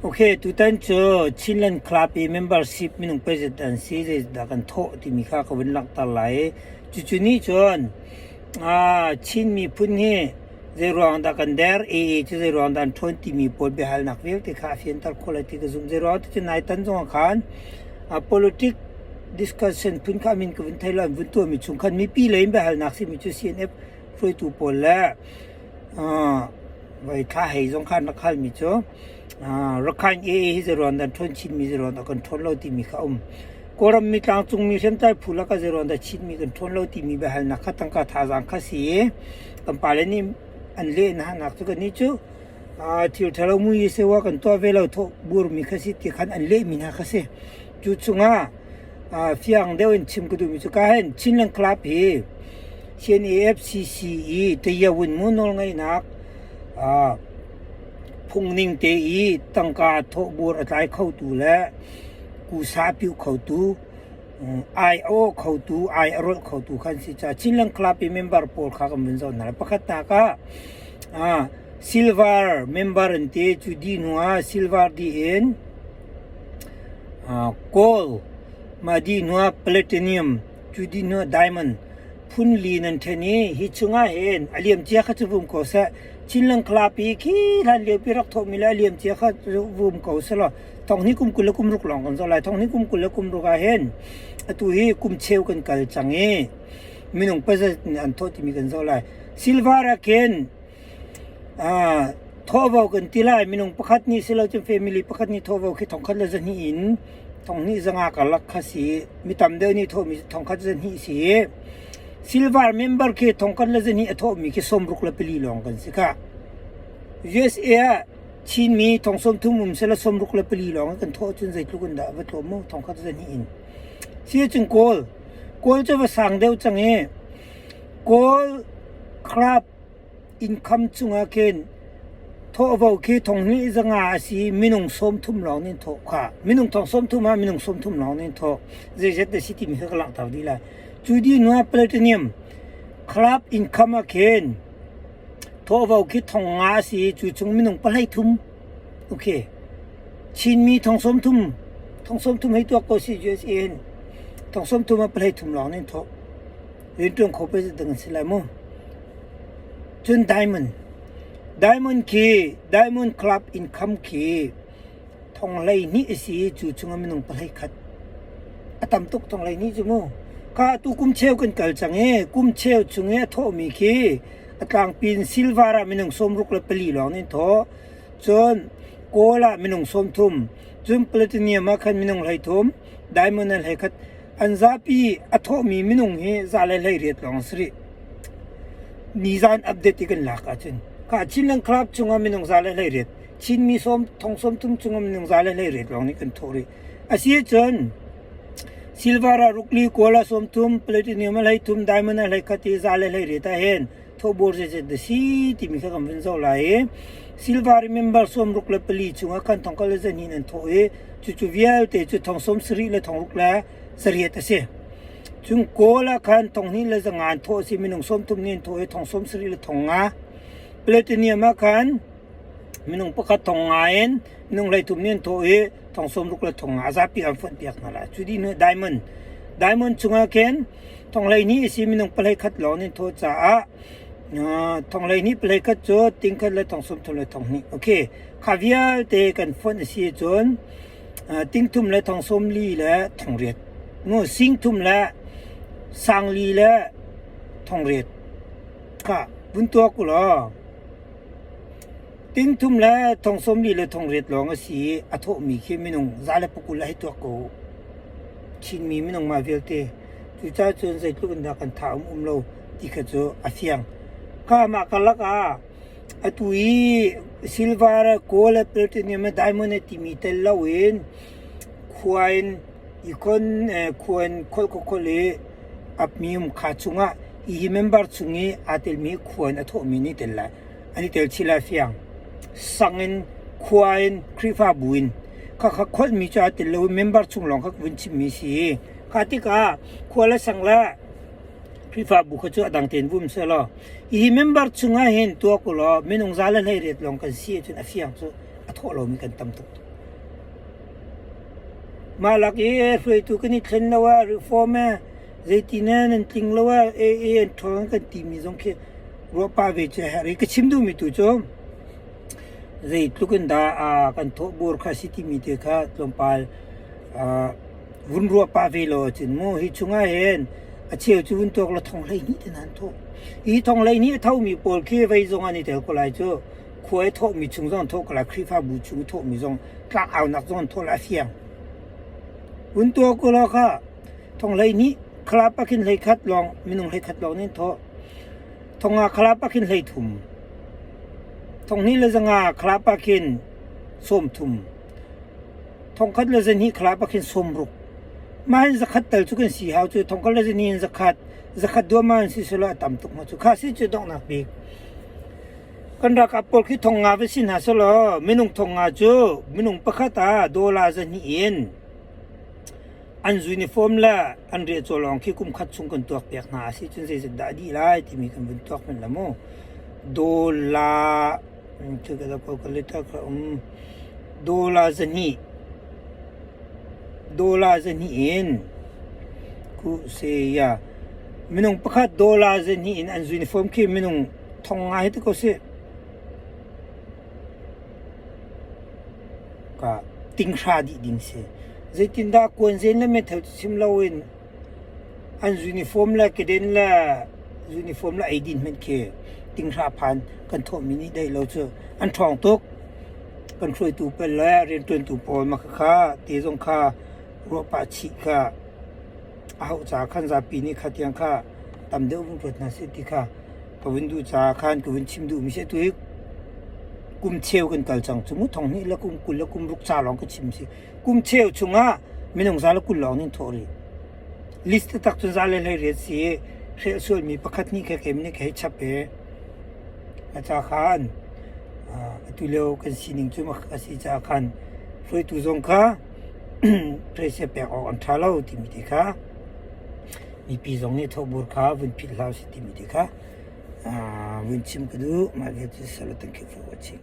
Ok, tutan cu Chinland Club i membership minung peizat an si, zeidah kan thawh timi kha ka vun langhter lai. Cucu nih cun Chin miphun hi zeiruang dah kan der, AA cu zeiruang dah an ṭhawn timi pawl biahalnak vialte kha a fianter khawh lai ti ka zumh. Zeiruang ti cu naitan zongah khan politic discussion phun kha min ka vun thei lo, an vun tuahmi chung khan mipi lei in biahalnak simi cu CNF hruaitu pawl le Voi thla hei zong khan rak halmi cu Rakhine AA hi zeiruang dah ṭhawn chinmi zeiruang dah kan ṭhawn lo timi kha a um. Kawlram mi tlangcungmi hriamtlai phu lakah zeiruang dah Chinmi kan ṭhawn lo timi biahalnak kha tangka thazaang kha si i kan pale nih an leh hnanak cu kannih cu thil ṭhalo mui sewa kan tuah ve lo thawh burmi kha si ti khan an lehmi hna kha si. Cu chungah fiang deuh in chim ka duhmi cu ka hin Chinland Club hi CNAFCC i Tayawun mu nawlngeihnak phungning te i tangka thawhbur a tlai khotu le kusa piu khotu ai a aw khotu ai a rolh khotu khan si ca Chinland Club i member pawl kha kan vun zoh hna pakhatnak ah silver member an ti cu di hnu ah silver di in Gold, mah dih hnuah platinum, cu dih hnuah diamond phun li nan ṭhen i hi chungah hin a liamcia kha cu vum ko seh. Chinland Club i khi hlan liopi rak thawhmi le a liamcia kha cu vum ko selaw thong hnih kum 20 le kum ruk lawng kan zoh lai. Thong hnih kum 20 le kum ruk ah hin atu hi kum cheu kan kal cang i minung pazat nih an thawh timi kan zoh lai. Silver ah khin Thawhvo kan ti lai. Minung pakhat nih si lo cun family pakhat nih thawhvo khi thongkhat le zahnih in thonghnih zanga karlak kha si. Mi tam deuh nih thawhmi thongkhat zahnih si. Silver member khi thongkhat le zahnih a thawhmi khi sawmruk le pali lawng kan si khah. USA ah Chinmi thong sawmthum um sela sawmruk le pali lawng kan thawh cun zeitluk in dah va tlawm mu thongkhat zahnih in. Si cun Kawl. Kawl cu va sang deuh cang i Kawl club Innkham cungah khin thawhvo khi thonghnih zanga a si i minung 30 lawng nih an thawh kha. Minung thong 30 ah minung 30 lawng nih an thawh. Zeizat na si timi kha ka langhter dih lai. Cu dih hnu ah Platinum Club income ah khin thawhvo khi thong nga a si i cu chung minung pahlei thum. Okay. Chinmi thong 30 thong 30 hei tuak ko si USA in thong 30 ah pahlei thum lawng nih an thawh. Rianṭuan kho pei ding an si lai mu. Cun Diamond. Diamond khi Diamond Club income khi thong 12 a si i cu chungah minung pahlei khat. A tam tuk thong 12 cu mu. Kha tu kum cheu kan kal cang i kum cheu chung i a thawhmi khi a tlangpi in silver ah minung 64 lawng nih an thawh. Cun Kawl ah minung 30, cun Platinum ah khan minung 33, Diamond ah 21. An zapi a thawhmi minung hi za le 18 lawng a si rih. Nizan update i kan lak ahcun kha Chinland Club chungah minung za le 18, Chinmi sawm thong 30 chungah minung za le 18 lawng nih kan thawh rih. A si ahcun silver ah rukli, kawl ah 30, platinum ah 33, diamond ah 21 i za le 18 ah hin thawhbur zeizat dah si timi kha kan vun zoh lai i silver member 64 chungah khan thong kal le zahnih nan thawh i cucu vialte cu thong 70 le thong ruk le zariat a si. Cun Kawl ah khan thong hnih le zanga an thawh a si minung 30 nih an thawh i thong 70 le thong nga. Platinum ah khan minung pakhat thong nga in minung 33 nih an thawh i thong 60 le thong nga zapi an fonh piak hna lai. Cu dih hnu diamond. Diamond chungah khin thong 12 a si minung pahlei khat lawng nih an thawh caah thong 12 pahlei khat cu ting khat le thong 30 le thong hnih. Okay. Kha vialte kan fonh a si ahcun ting thum le thong sawm li le thong riat. Nu sing thum le sang li le thong riat. Kha vun tuak u law ting thum le thong sawm li le thong riat lawng a si i a thawhmi khi minung za le pakul hei tuak ko. Chinmi minung mah vialte. Cucaah cun zeitluk in dah kan tha um um lo ti kha cu a fiang. Kha mah karlak ah Atu i silver, gold, platinum, diamond timi tel loin khua in i khon khua in kholh kholh i apmi um kha chungah hi member chung i aa telmi khua in a thawhmi nih tel lai. An i tel chih lai fiang. Sang in khua in Khrihfabu in khakha kholhmi cu aa tel lo i member chung lawng kha ka vun chimmi si. Kha tikah khua le sang le Khrihfabu kha cu a dang tein vum sehlaw hi member chungah hin tuak ulaw minung za le 18 lawng kan si ahcun a fiang cu a thawh lomi kan tam tuk. Mah lak i hruaitu kan i thlen lo ah reform eh zeitin eh nan tling lo ah AA an ṭhawng kan timi zong khi ruah pah ve cu a herh i ka chim duhmi tu cu zeitluk in dah kan thawhbur kha si timi te kha tlawmpal vun ruah pah ve law cun mu hi chungah hin a cheu cu vun tuak la thong 12 te nan thawh. Hi thong 12 a thomi pawl khi vei zong an i tel ko lai cu. Khua i thawhmi chung zong an thawh ko lai, Khrihfabu chung i thawhmi zong tlak aunak zong an thawh lai a fiang. Vun tuak u law kha thong 12 khalap ah khin 11 lawng minung 11 lawng nih an thawh. Thong nga khalap ah khin 13. Thong hnih le zanga khalap ah khin 30. Thongkhat le zahnih khalap ah khin 60. Mah hin zakhat tal cu kan si hau cu thongkhat le zahnih in zakhat zakhat duahmah in si selaw a tam tuk hnga cu kha si cu donghnak bik. Kan ralkap pawl khi thong nga va si hna selaw minung thong nga cu minung pakhat ah dollar 200 in an uniform le an riahcaw lawng khi kum khat chung kan tuak piak hna a si cun zeizat dah a dih lai timi kan vun tuak hmanh la mu. Dollar calculator kha um dollar 200 dollar 200 in ku se ya minung pakhat dollar 200 in an uniform khi minung thong ngai te ko sih. Ka tinghra dih ding si. Zeitindah kuanzen le meithal cu chim loin an uniform le keden le uniform le eidin hmanh khi tinghra phan kan thawhmi nih daih lo cu an ṭhawng tuk. Kan hruaitu pawl le rianṭuantu pawl mah khakha te zong kha ruah pah chih kha a hauh caah khan zapi nih kha tiang kha tam deuh vun ruat hna seh ti kha ka vun duh caah khan ka vun chim duhmi si. Atu hi kum cheu kan kal cang cu mu thong hnih le kum 20 le kum ruk ca lawng ka chim si. Kum cheu chungah minung za le 20 lawng nih thawh rih. List taktak cun za le 18 si hrelh sualmi pakhat hnih khe keimah nih ka hei chap i a ca khan atu lio kan sining cu a si caah khan hruaitu zong kha pressure pek awk an ṭha lo timi te kha mipi zong nih thawhbur kha vun philh hlah usih timi te kha vun chim ka duh. Mah vialte cu thank you for watching.